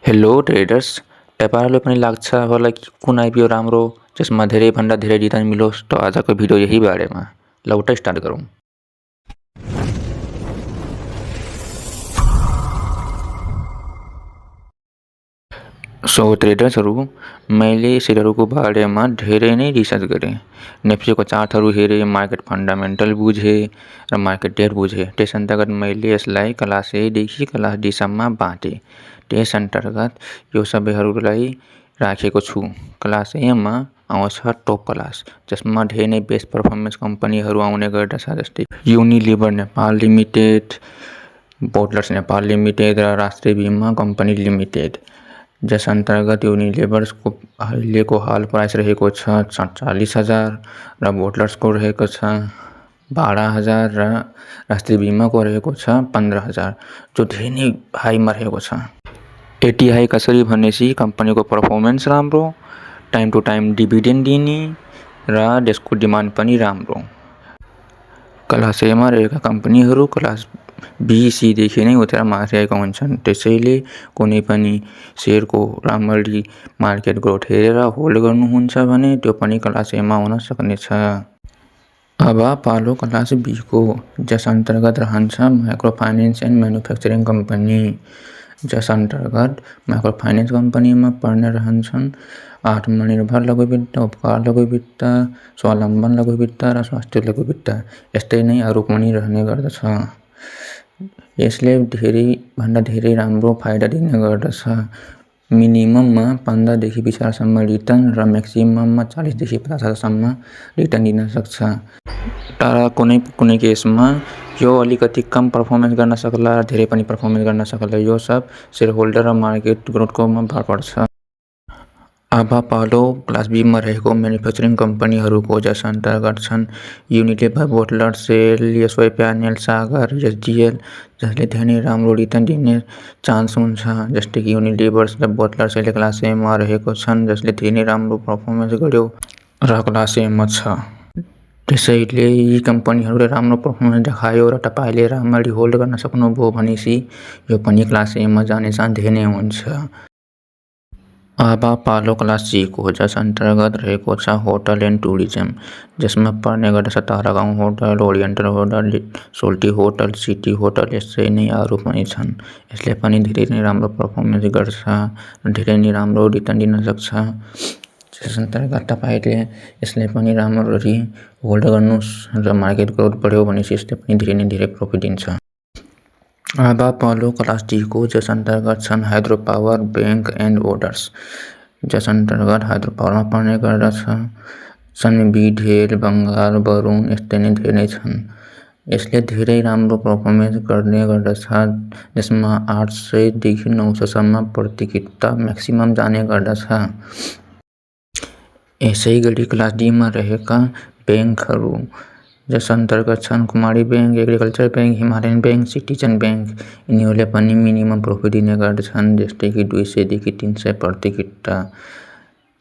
Hello traders, तपाईहरुले पनि लाग्छ होला कि कुन आइपिओ राम्रो जसमा धेरै भन्दा धेरै रिटर्न मिलोस्। त आजको भिडियो यही बारेमा ल उता स्टार्ट गरौँ। सो ट्रेडर्सहरु, मैले सेयरहरुको बारेमा धेरै नै रिसर्च गरेँ। नेप्सीको चार्टहरु हेरेँ, मार्केट फन्डामेन्टल बुझेँ र मार्केट डेट बुझेँ। त्यस अन्तर्गत मैले यसलाई क्लास ए देखि क्लास डी सम्म बाँटेँ। त्यस अन्तर्गत यो सबैहरुलाई राखेको छु। क्लास ए मा आउँछ टप क्लास, जसमा धेरै नै बेस्ट पर्फर्मेन्स कम्पनीहरु आउने गर्दछ, जस्तै Unilever Nepal limited, bottlers Nepal limited र राष्ट्रिय बीमा कम्पनी लिमिटेड। जस अन्तर्गत युनिलिभर्सको अहिलेको हाल प्राइस रहेको छ 47,000 र बोटलर्सको रहेको छ 12,000 र राष्ट्रिय बीमाको रहेको छ 15,000, जो धेरै नै हाईमा रहेको छ। यति हाई कसरी भनेपछि कम्पनीको पर्फर्मेन्स राम्रो, टाइम टु टाइम डिभिडेन्ड दिने र त्यसको डिमान्ड पनि राम्रो। क्लास ए मा रहेका कम्पनीहरु क्लास बी सी देखि नै उता माथिरहेका हुन्छन्। त्यसैले कुनै पनि सेयरको राम्ररी मार्केट ग्रोथ हेरेर होल्ड गर्नुहुन्छ भने त्यो पनि क्लास ए मा हुन सक्नेछ। अब पालो क्लास बी को, जस अन्तर्गत रहन्छ micro finance and manufacturing company. जस अन्तर्गत माइक्रो फाइनेन्स कम्पनीमा पर्ने रहन्छन् आत्मनिर्भर लघु वित्त, उपकार लघु वित्त, स्वावलम्बन लघु वित्त र स्वास्थ्य लघु वित्त। यस्तै नै अरू पनि रहने गर्दछ। यसले धेरै भन्दा धेरै राम्रो फाइदा दिने गर्दछ। मिनिमममा 15 देखि 20,000 सम्म रिटर्न र म्याक्सिमममा 40 देखि 50,000 सम्म रिटर्न दिन सक्छ। तर कुनै केसमा यो अलिकति कम पर्फर्मेन्स गर्न सक्ला र धेरै पनि पर्फर्मेन्स गर्न सक्ला। यो सब शेयर होल्डर र मार्केट ग्रोथको भर पर्छ। अब पालो क्लास बी मा रहेको म्यानुफ्याक्चरिङ कम्पनीहरुको, जस अन्तर्गत छन् युनिलिभर, बोटलर्स, सेल, एसवाई प्यानेल, सागर, एसजिएल, जसले धेरै नै राम्रो रिटर्न दिने चान्स हुन्छ। जस्तै कि युनिलिभर र बोटलर्स अहिले क्लास ए मा रहेको छन्, जसले धेरै नै राम्रो पर्फर्मेन्स गर्यो र क्लास ए मा छ। त्यसैले यी कम्पनीहरुले राम्रो पर्फर्मेन्स देखायो र तपाईले राम्ररी होल्ड गर्न सक्नुभयो भनेपछि यो पनि क्लास ए मा जाने चान्स धेरै नै हुन्छ। अब पालो क्लास सी को, जस अन्तर्गत रहेको छ होटल एन्ड टुरिज्म, जसमा पर्ने गर्दछ तारागाउँ होटल, ओरिएन्टल होटल, सोल्टी होटल, सिटी होटल, यसै नै अरू पनि छन्। यसले पनि धेरै नै राम्रो पर्फर्मेन्स गर्छ र धेरै नै राम्रो रिटर्न दिन सक्छ। त्यस अन्तर्गत तपाईले यसले पनि राम्ररी होल्ड गर्नुस् र मार्केट ग्रोथ बढ्यो भनेपछि यसले पनि धेरै नै धेरै प्रफिट दिन्छ। अब पालो क्लास डी को, जस अन्तर्गत छन् hydro power, bank and odours. जस अन्तर्गत हाइड्रो पावरमा पर्ने गर्दछ सनबी, ढेल, बङ्गाल, वरुण, यस्तै नै धेरै नै छन्। यसले धेरै राम्रो पर्फर्मेन्स गर्ने गर्दछ, जसमा 800 देखि 900 सम्म प्रति किता म्याक्सिमम जाने गर्दछ। यसै गरी क्लास डी मा रहेका बैंकहरु, जस अन्तर्गत छन् Kumari bank, agriculture bank, Himalayan bank, citizen bank. यिनीहरूले पनि मिनिमम प्रफिट दिने गर्दछन्, जस्तै कि 200 देखि 300 प्रति किता।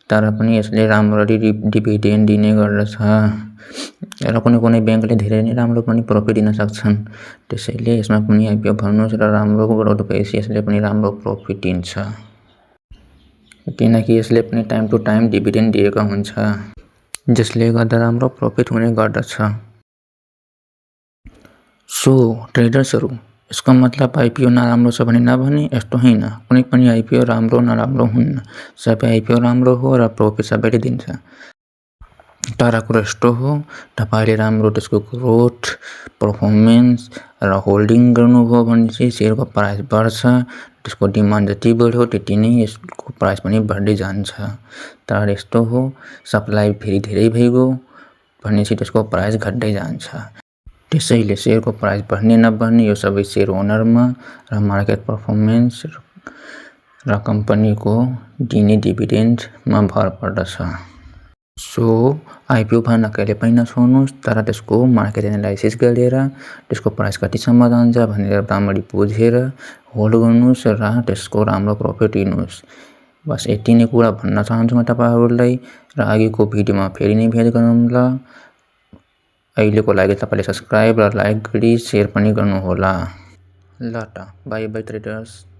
तर पनि यसले राम्ररी डिभिडेन्ड दिने गर्दछ र कुनै बैंकले धेरै नै राम्रो पनि प्रफिट दिन सक्छन्। त्यसैले यसमा पनि आइपिओ भर्नुस् र राम्रो ग्रोथ भएपछि यसले पनि राम्रो प्रफिट दिन्छ, किनकि यसले पनि टाइम टु टाइम डिभिडेन्ड दिएको हुन्छ, जसले गर्दा राम्रो प्रफिट हुने गर्दछ। सो ट्रेडर्सहरु, यसको मतलब आइपिओ नराम्रो छ भने नभने यस्तो होइन। कुनै पनि आइपिओ राम्रो नराम्रो हुन्न। सबै आइपिओ राम्रो हो र प्रफिट सबैले दिन्छ। तर कुरा यस्तो हो, तपाईले राम्रो त्यसको ग्रोथ, पर्फर्मेन्स र होल्डिङ गर्नुभयो भनेपछि सेयरको प्राइस बढ्छ। त्यसको डिमान्ड जति बढ्यो त्यति नै यसको प्राइस पनि बढ्दै जान्छ। तर यस्तो हो, सप्लाई फेरि धेरै भइगयो भनेपछि त्यसको प्राइस घट्दै जान्छ। त्यसैले सेयरको प्राइस बढ्ने नबढ्ने यो सबै सेयर ओनरमा र मार्केट पर्फर्मेन्स र कम्पनीको दिने डिभिडेन्डमा भर पर्दछ। सो आइपिओ भर्न कहिले पनि नछोड्नुस्, तर त्यसको मार्केट एनालाइसिस गरेर त्यसको प्राइस कतिसम्म जान्छ भनेर राम्ररी बुझेर होल्ड गर्नुस् र त्यसको राम्रो प्रफिट लिनुस्। बस यति नै कुरा भन्न चाहन्छु म तपाईहरुलाई र अघिको भिडियोमा फेरि नै भेट गरौँला। अहिलेको लागि तपाईले सब्स्क्राइब र लाइक गरी शेयर पनि गर्नुहोला। ल त बाइ बाइ ट्रेडर्स।